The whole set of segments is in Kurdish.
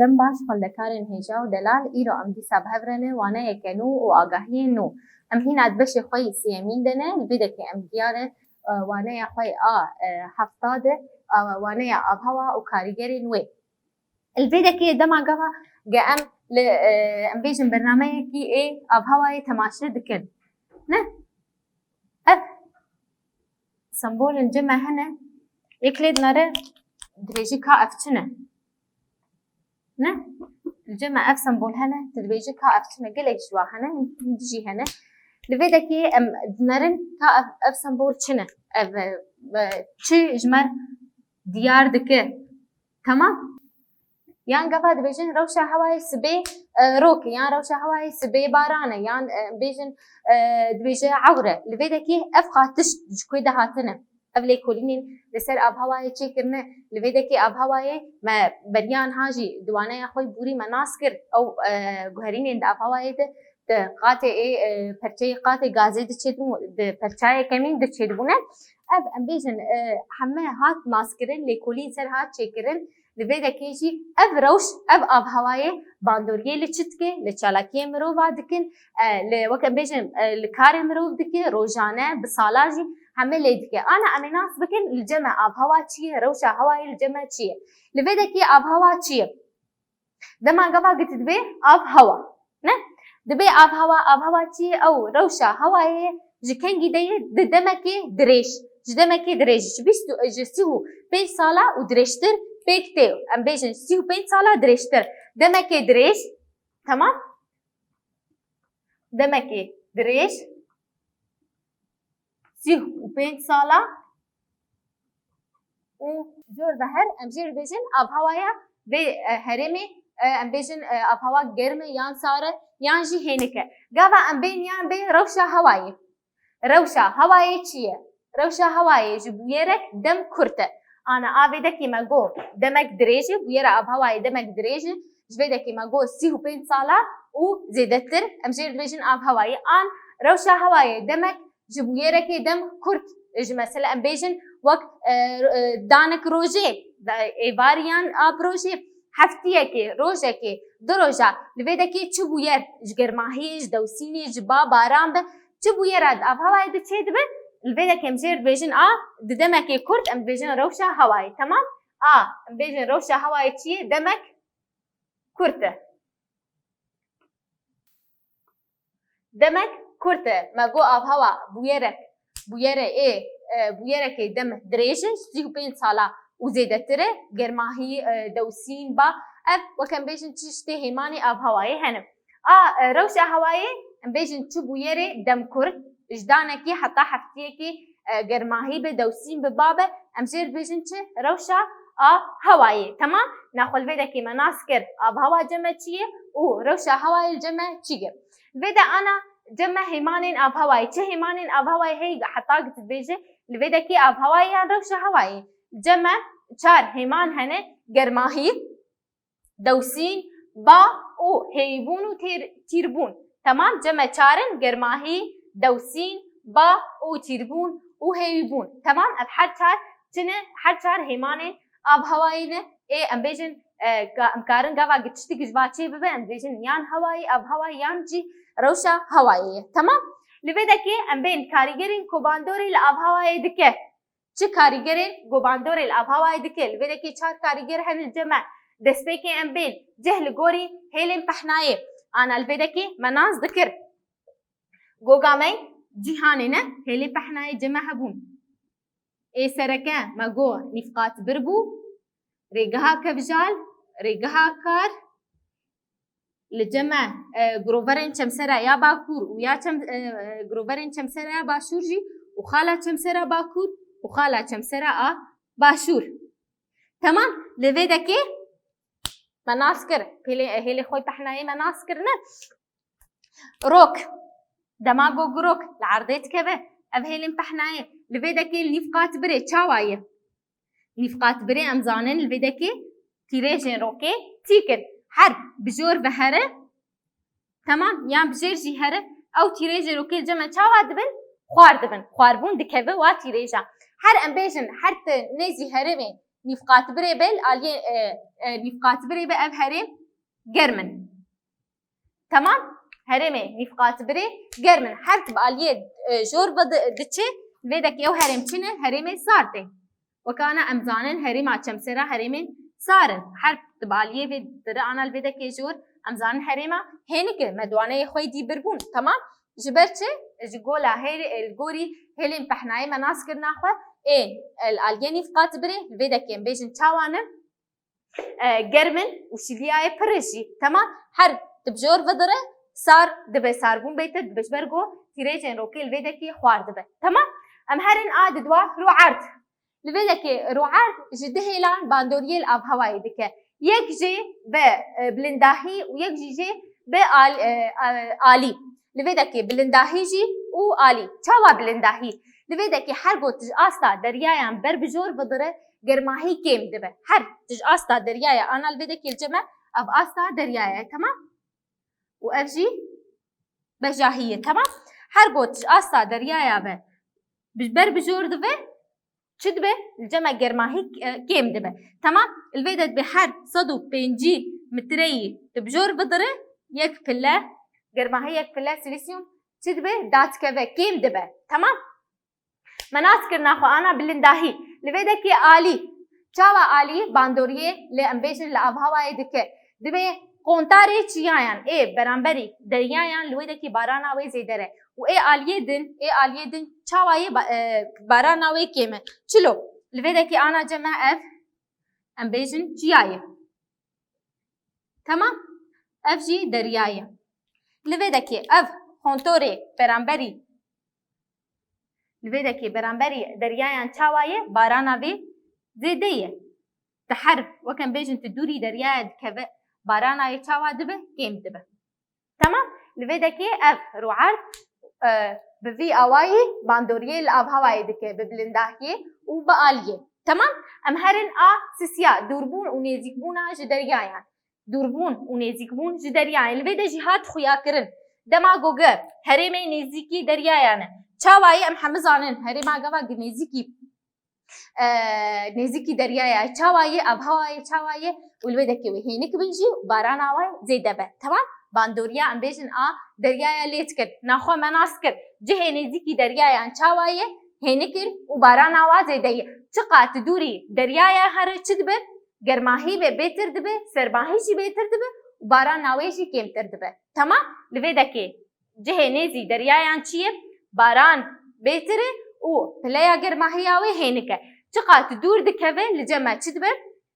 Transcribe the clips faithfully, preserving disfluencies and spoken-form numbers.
Dem baş xwendekarên hêja û delal, îro em dîsa bi hev re ne waneyeke nû û agahiyên nû. Em hîna di beşê xwe yî sêyemîn de ne, li vê dekê em diyar e, e, waneya xwe yê a, e, hefta de, a, waneya avhewa û karîgerên wê. Li vê dekê dema gava ge em li, e, em bêjin bernameyekî ê avhewayê temaşe dikin. Ne? Ev sembolên cem me hene. Yek lê dinere dibêjî ka ev çi ne? Ne? Li cem me ev sembol hene, tu dibêjî ka ev çi ne? Gelek ji wa hene, hîn jî hene. Li vê dekê em dinerin ka ev, ev sembol çi ne? Ev, e, e, çi ji me diyar dike? Temam? Yan gava dibêjin rewşa hewayê sibê, e, rok e, yan rewşa hewayê sibê baran e, yan, e, bêjin, e, dibêje ewr e. Li vê dekê ev qatiş ji ku de hatine? Ev lêkolînên li ser avhewayê çêkirine, li vê dekê avhewayê me beriya niha jî di waneya xwe yî borî me nas kir. Ew, e, guherînên di avhewayê de, di qatê ê, e, perçeyê qatê gazê diçêdibûn, di perçayê kemîn diçêdibûne. Ev, em bêjin, e, heme hat naskirin, lêkolîn ser hat çêkirin. Li vê dekê jî ev rewş, ev avhewayê bandoriyê li çi dike? Li çalakiyê mirova dikin, e, li, wek em bêjin, e, li karê mirov dike, rojane, bi sala jî heme lê dike. Ana em ê nas bikin, li cem me avhewa çi ye, rewşa hewayê li cem me çi ye? Li vê dekê avhewa çi ye? Dema gava gotî dibê avhewa. Ne? Dibê avhewa, avhewa çi ye? Ew rewşa hewayê ye, ji kengî de ye, di demekê dirêj. Ji demekê dirêj, ji bîst û, ji sî û pênc sala û dirêjtir pêk tê. Em bêjin sî û pênc sala dirêjtir. Demekê dirêj, temam? Demekê dirêj, sî û pênc sala û jor ve her, em jê re dibêjin avhewaya vê, e, herêmê, e, em bêjin, e, avhewa germ e yan sar e yan jî hênik e. Gava em bên yan bê rewşa hewayê. Rewşa hewayê çi ye? Rewşa hewayê ji bûyerek dem kurt e. Ana a vê dekê me got demek dirêj e, bûyera avhewayê demek dirêj e. Ji vê dekê me got sî û pênc sala û zêdetir, em jê re dibêjin avhewayê. An rewşa hewayê demek ji bûyerekê dem kurt, ji mesela em bêjin wek, e, e, danik rojê, da-, êvar yan a bi rojê, heftiyekê, rojekê, du roja, li vê dekê çi bûyer, ji germahiyê, ji dewsînê, ji ba, baran be, çi bûyera di avhewayê de çêdibe, li vê dekê em jê re dibêjin a, di demekê kurt em dibêjin rewşa hewayê, temam? A, em bêjin rewşa hewayê çi ye? Demek kurt e. Demek kurt e. Me got avhewa bûyerek, bûyerê ê, e, bûyerekê dem dirêj e, sî û pênc sala û zêdetir e, germahî, e, dewsîn, ba, ev wek em bêjin çi tiştê hêmanê avhewayê hene. A, e, rewşa hewayê em bêjin çi bûyerê dem kurt, ji danekî heta heftiyekê, e, germahî be, dewsîn be, ba be, em jê re dibêjin çi? Rewşa a hewayê. Temam? Naxwe li vê dekê me nas kir avhewa cem me çi ye û rewşa hewayê li cem me çi ye. Li vê de ana cem me hêmanên avhewayê. Çi hêmanên avhewayê heye heta gotî dibêje? Li vê dekê avhewayê yan rewşa hewayê. Cem me çar hêman hene, germahî, dewsîn, ba û hêwîbûn û têr-, tîrbûn. Temam, cem me çar in, germahî, dewsîn, ba û tîrbûn û hêwîbûn. Temam, ev her çar çi ne? Her çar hêmanên avhewayê ne. Ê, em bêjin, e, ka-, em karin gava gi tiştik ji va çê bibe, em bêjin yan hewayê, avhewa yan jî rewşa hewayê ye. Temam? Li vê dekê em bên karîgerên ku bandorê li avhewayê dike. Çi karîgerên ku bandorê li avhewayê dike? Li vê dekê çar karîger hene li cem me. Destpêkê em bên cih li gorî hêlên pehnayê. Ana li vê dekê me nas dikir. Goga me cîhanê ne, hêlên pehnayê cem me hebûn. Ê sereke me got nîvqatbir bû, rêgeha kevjal, rêgeha kar, li cem me, e, giroverên çemsera ya Bakur û ya çem-, e, e, giroverên çemsera ya Başûr jî û xala çemsera Bakur û xala çemsera a Başûr. Temam, li vê dekê me nas kir, hêlê, hêlê xwe pehnayê me nas kirine. Rok, dema got girok, li erdê dikeve. Ev hêlên pehnayê, li vê dekê li nîvqatbirê çawa ye? Nîvqatbirê em zanin li vê dekê tîrêjên rokê tîk in. Her bi jor ve here, temam, yan bi jêr jî here, ew tîrêjên rokê li cem me çawa dibin? Xwar dibin. Xwarbûn dikeve wa tîrêja. Her em bêjin, her ti nêzî herivên nîvqatbirê be, li aliyê, e, e, nîvqatbirê be ev herêm germ in. Temam? Herêmê nîvqatbirê germ in. Her ku bi aliyê, e, jor ve di-, diçe, li vê dekê ew herêm çi ne? Herêmê sar tê. Weke ana em zanin herêma Çemsera herêmên sar in. Her tu bi aliyê vê dire ana li vê dekê jor, em zanin herêma hênik e. Me di waneyê xwe yê dî bir bûn. Temam? Ji ber çi? Ji gola hêlê, li gorî hêlên pehnayê me nas kirina xwe ê, li aliyê nîvqatbirê, li vê dekê em bêjin çawa ne? E, germ in û şiliyayê pir e jî. Temam? Her tu bi jor ve dire, sar dibe, sarbûn bêtir dibe, ji ber ku tîrêjên rokê li vê dekê xwar dibe. Temam? Em herin a di dua rûerd. Li vê dekê rûerd ji du hêlan bandoriyê li avhewayê dike. Yek jê bi, e, bilindahî û yek jî jê bi al-, e, e, alî. Li vê dekê bilindahî jî û alî. Çawa bilindahî? Li vê dekê her got ji asta deryayan ber bi jor ve dire, germahî kêm dibe. Her tu ji asta deryaya ana li vê dekê li cem e, ev asta deryaya ye, temam? Û ev jî bejahî ye, temam? Her got ji asta deryaya ve bi ber bi jor dibe, çi dibe? Li cem e germahî, e, kêm dibe. Temam? Li vê de dibe her sed û pêncî metreyî tu bi jor bidire, yek pile, germahî yek pile silîsyum çi dibe? Dadikeve, kêm dibe. Temam? Me nas kirina xwe ana bilindahî. Li vê dekê alî. Çawa alî bandoriyê li em bêjin li avhewayê dike? Dibe kontarê çiyayan ê beramberî deryayan li wê dekê barana wê zêde re. Û ê aliyê din, ê aliyê din çawa yê ba-, e, barana wê kêm e? Çilo. Li vê dekê ana cem e ev, em bêjin çiyayê. Temam? Ev jî derya ye. Li vê dekê ev kontorê beramberî, li vê dekê beramberî deryayan çawa ye? Barana vê zêde ye. Di her, weke em bêjin tu dûrî deryaya dikeve, barana wê çawa dibe? Kêm dibe. Temam? Li vê dekê ev rûerd, e, bi vî awayî bandoriyê li avhewayê dike, bi bilindahiyê û bi aliyê. Temam? Em herin a sisiya, dûrbûn û nêzîkbûna ji deryayan. Dûrbûn û nêzîkbûn ji deryayan. Li vê de jî hat xuyakirin. Dema goge herêmê nêzîkî deryayan e. Çawa ye em hemû zanin? Herêma gava gi nêzîkî e, nêzîkî deryaya çawa ye, avhewayê çawa ye û li wê dekê wê hênik bin jî û barana wê zêde be. Temam? Bandoriya em bêjin a deryaya lê dikir. Naxwe me nas kir. Cihê nêzîkî deryayan çawa ye, hênik in û barana wa zêde ye. Çiqat dûrî deryaya here çi dibe? Germahî ve bêtir dibe, sermahî jî bêtir dibe û barana wê jî kêmtir dibe. Temam? Li vê dekê cihê nêzî deryayan çi ye? Baran bêtir e û pileya germahiya wê hênik e. Çiqat dûr dikeve li cem e çi dibe?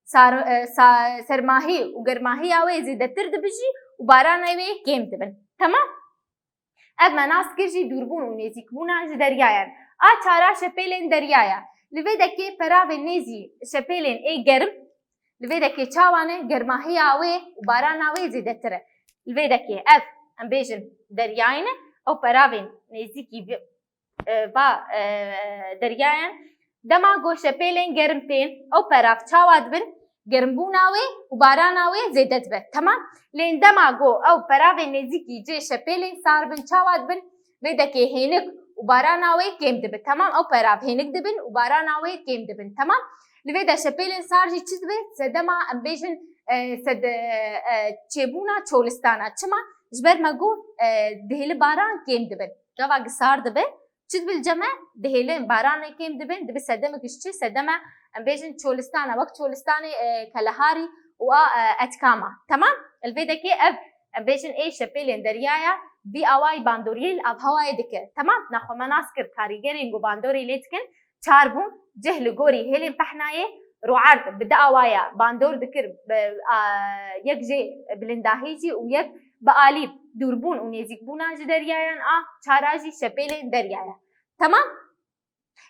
Sar-, e, sa-, sermahî û germahiya wê zêdetir dibe jî û barana wê kêm dibin. Temam? Ev me nas kir jî dûrbûn û nêzîkbûna ji deryayan. A çara şepêlên deryaya. Li vê dekê peravên nêzî şepêlên ê germ, li vê dekê çawa ne, germahiya wê û barana wê zêdetir e. Li vê dekê ev, em bêjin, deryayê ne, ew peravên nêzîkî vê, e, va, e, deryayan. Dema ku şepêlên germ tên, ew perav çawa dibin? Germbûna wê û barana wê zêde dibe. Temam? Lê dema ku ew peravên nêzîkî cê şepêlên sar bin, çawa dibin? Vê dekê hênik û barana wê kêm dibe. Temam, ew perav hênik dibin û barana wê kêm dibin. Temam? Li vê de şepêlên sar jî çi dibe? Sedema, em bêjin, e, sed-, e, e, çêbûna çolistana. Çima? Ji ber me got, e, dihêli baran kêm dibin. Gava gi sar dibe, çi dibe li cem e? Dihêlin, baranê kêm dibin, dibe sedemek ji çi? Sedema, em bêjin, çolistana, wek çolistanê, e, Keleharî û a, e, Etkama. Temam? Li vê dekê ev, em bêjin, ê şepêlên deryaya vî awayî bandoriyê li avhewayê dike. Temam? Naxwe me nas kir, karîgerên ku bandorê lê dikin, çar bûn, cih li gorî hêlên pehnayê, rûerd bi di awaya bandor dikir, bi, a, yek jê bilindahî jî û yek bi alî, dûrbûn û nêzîkbûna ji deryayan a, çara jî şepêlên deryaya. Temam?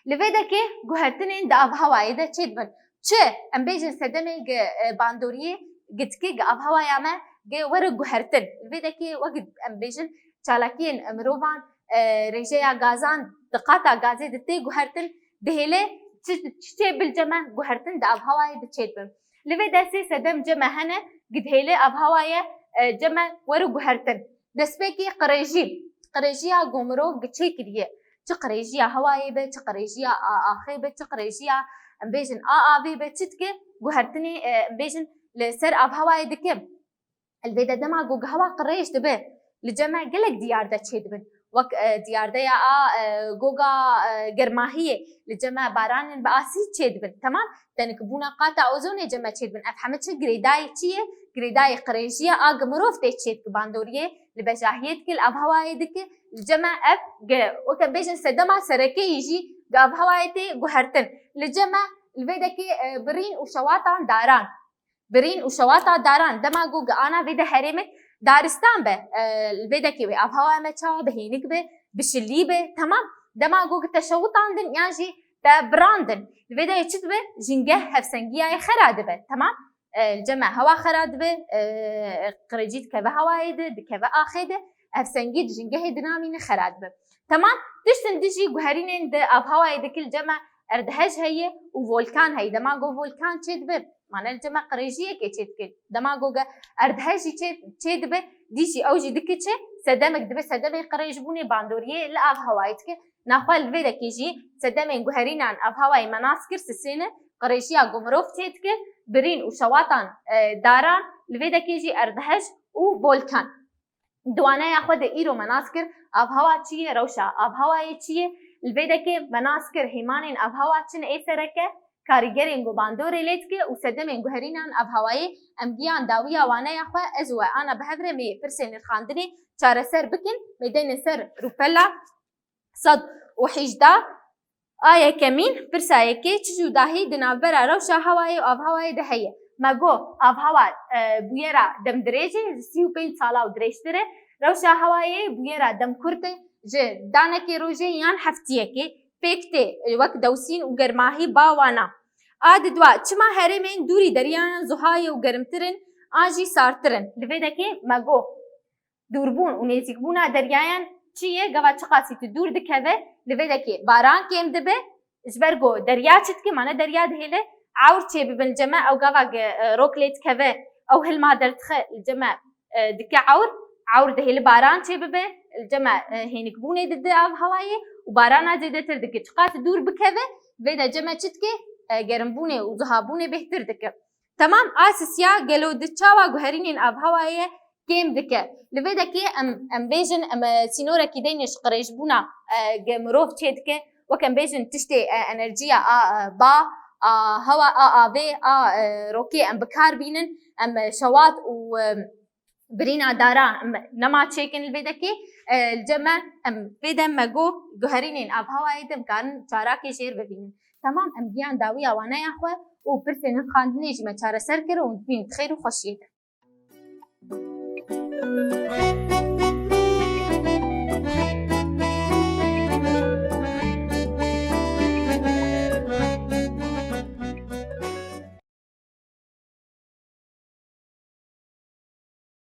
Li vê dekê guhertinên di avhewayê de çêdibin. Çi? Em bêjin sedemê gi, e, bandoriyê, gi dikê gi avhewaya me gi were guhertin. Li vê dekê wek em bêjin çalakiyên mirovan, e, rêjeya gazan di qata gazê de tê guhertin, dihêle çi, çi çê bil cem e guhertin di avhewayê de çêdibin. Li vê de sê sedem cem e hene, gi dihêle avhewayê, e, cem e were guhertin. Destpêkê qirêjî. Qirêjiya ku mirov gi çê kiriye. Çi qirêjiya hewayê be, çi qirêjiya a-, axê be, çi qirêjiya, Em bêjin A A V be çi dike? Guhertinê, e, em bêjin li ser avhewayê dike. Li vê de dema ku hewa qirêj dibe, li cem me gelek diyarde çêdibin. Wek, e, diyardeya a, e, goga, e, germahiyê, li cem me baranên bi asî çêdibin. Temam? Tenikbûna qata ozonê cem me çêdibin. Ev heme çi girêdayî çi ye? Girêdayî qirêjiya a gi mirov tê çêdike bandoriyê, li bejahiyê dike, li avhewayê dike. Li cem me ev gi, weke bêjin sedema serekeyî jî gi avhewayê tê guhertin. Li cem me li vê dekê, e, birîn û şewatan daran. Birîn û şewata daran, dema ku gi ana vê de herêmek daristan be, e, li vê dekê wê avhewa me çawa be, hênik be, bi şilî be, temam. Dema ku gi te şewitandin yan jî te birandin, li vê de çi dibe? Jîngeh hevsengiyayê xera dibe, temam. E, li cem me hewa xera dibe, e, qirêcî dikeve hewayê de, dikeve axê de, hevsengî di jîngehê dinamîne, xera dibe. Temam, tiştin dijî guherînên di avhewayê dike, li cem me erdhej heye û volkan heye. Dema ku volkan çêdibe, mane li cem me qirêjiyekê çêdike. Dema ku ge erdhej jî çê, çêdibe, dî jî ew jî dike çi? Sedemek dibe, sedemê qirêjbûnê bandoriyê li avhewayê dike. Naxwe li vê dekê jî sedemên guherînan avhewayê me nas kir, sisê ne, qirêjiya ku mirov çêdike, birîn û şewatan, e, daran, li vê dekê jî erdhej û volkan. Di waneya xwe de îro me nas kir, avhewa çi ye, rewşa avhewayê çi ye? Li vê dekê me nas kir hêmanên avhewa çi ne ê sereke, karîgerên ku bandorê lê dike û sedemên guherînan avhewayê. Em giyan dawiya waneya xwe, ez û we ana bi hev re mê pirsên nirxandinê çareser bikin, mê deyne ser rûpela sed û hejdeh. A yekemîn, pirsa yekê, çi cudahî di navbera rewşa hewayê û avhewayê de heye? Me got, avhewa, e, bûyera demdirêj e, ji sî û pênc sala û dirêjtir e. Rewşa hewayê bûyera demkurt e, ji danekê rojê yan heftiyekê pêk tê, e, wek dewsîn û germahî ba wana. A didwa, çima herêmên dûrî deryayan zuha ye û germtir in an jî sartir in? Li vê dekê me got, dûrbûn û nêzîkbûna deryayan çi ye? Gava çiqasî tu dûr dikeve, li vê dekê baran kêm dibe, ji ber ku derya çi dike, mane derya dihêle ewr çêbibin li cem me, ew gava ge, e, rok lê dikeve, ew hilma derdixe li cem me, e, dike ewr, ewr dihêle baran çêbibe, li cem me, e, hênikbûnê dide avhewayê û barana zêdetir dike. Çiqas dûr bikeve, vê de cem me çi dike? E, germbûnê û zuhabûnê bêhtir dike. Temam, a sisiya gelo di çawa guherînên avhewayê kêm dike? Li vê dekê em, em bêjin, em, e, sînorekî deyne ji qirêjbûna, e, ge mirov çêdike. Wek em bêjin tiştê, e, enerjiya a, e, ba, a hewa, a avê, a, e, rokê em bi kar bînin. Em, e, şewat û, e, birîna dara em nema çêkin li vê dekê. E, li cem me em vê de me got guherînên avhewayê de em karin çarakê jêr bibînin. Temam, em giyan dawiya waneya xwe û pirsên nirxandinê jî me çareser kir û em dibînin di xêr û xweşiyê de.